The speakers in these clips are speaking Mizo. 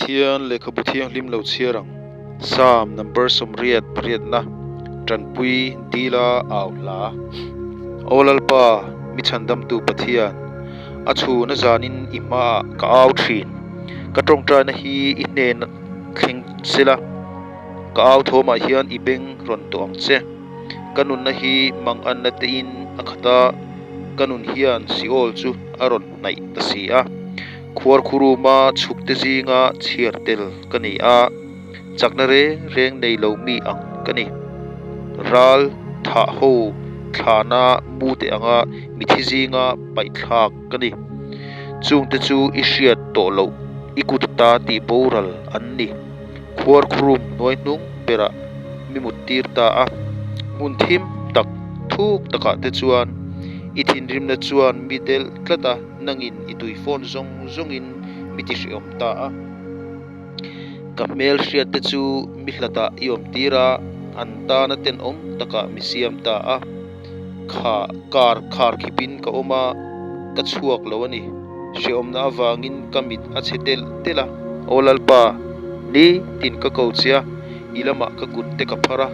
Pathian lehkhabu thianghlim lo chhiar ang. Psalm number 88 na tanpui dila au hla. Aw Lalpa, mi chhandamtu Pathian, a chhun a zanin i hmaah ka au thin. Ka tawngtaina hi i hnen thleng sela, ka au thawmah hian i beng rawn tawh ang che. Ka nunna hi manganna tein a khat a, ka nun hian Seol chu a rawn hnaih ta si a. Khuarkhuruma chhukte zinga chhiar tel ka ni a, chakna reng reng nei lo mi ang ka ni. Ral thah ho thlana mute anga mithi zinga paihthlak ka ni. Chungte chu i hriat tawh loh, i kut ta tih boral an ni. Khuarkhurum hnuai hnung berah mi mut tir ta a, hmun thim tak thuk takah te chuan i thinrimna chuan mi delh tlat a, nangin i tui fawn zawng zawngin mi ti hrehawm ta a. Ka hmel hriat te chu mi hlatah i awm tir a, an tana tenawm takah mi siam ta a. Kha kar khar khipin ka awm a, ka chhuak lo a ni. Hrehawmna avangin ka mit a chhe telh telh a. Aw Lalpa, ni tin ka ko che a, i lamah ka kut te ka phar a.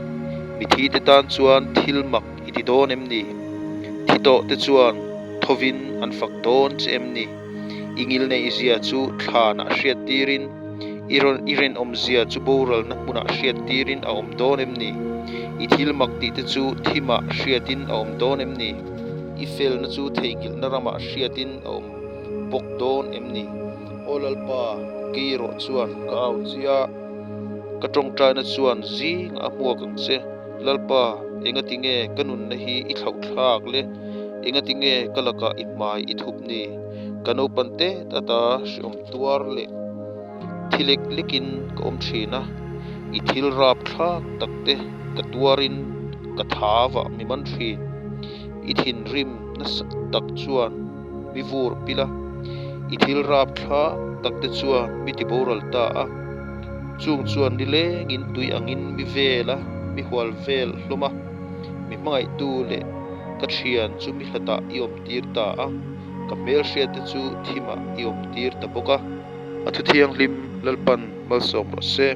Mithi te tan chuan thil mak i ti dawn em ni? Thi tawh te chuan thovin an fak dawn che em ni? I ngilneihzia chu thlanah hriat tirin, i rawn i rinawmzia chu boralna hmunah hriat tirin a awm dawn em ni? I thil mak tih te chu thimah hriatin a awm dawn em ni? I felna chu theihnghilhna ramah hriatin a awm bawk dawn em ni? Aw Lalpa, kei erawh chuan ka au che a, ka tawngtaina chuan zingah a hmuak ang che. Lalpa, engati nge ka nunna hi i thlauhthlak le? Engati nge ka lakah i hmai i thup ni? Ka naupan tet ata hreawm tuar leh thi lek lekin ka awm thin a, i thil rap thlak tak te ka tuarin ka thavah mi man thin. I thinrim nasa tak chuan mi vur pil a, i thil rap thlak tak te chuan mi ti boral ta a. Chung chuan nilengin tui angin mi vel a, mi hual vel hlawm a, mi hmangaihtu leh ka thian chu mi hlatah i awm tir ta a, ka hmelhriat te chu thimah i awm tir ta bawk a. A thu thianghlim Lalpan malsawm rawh se.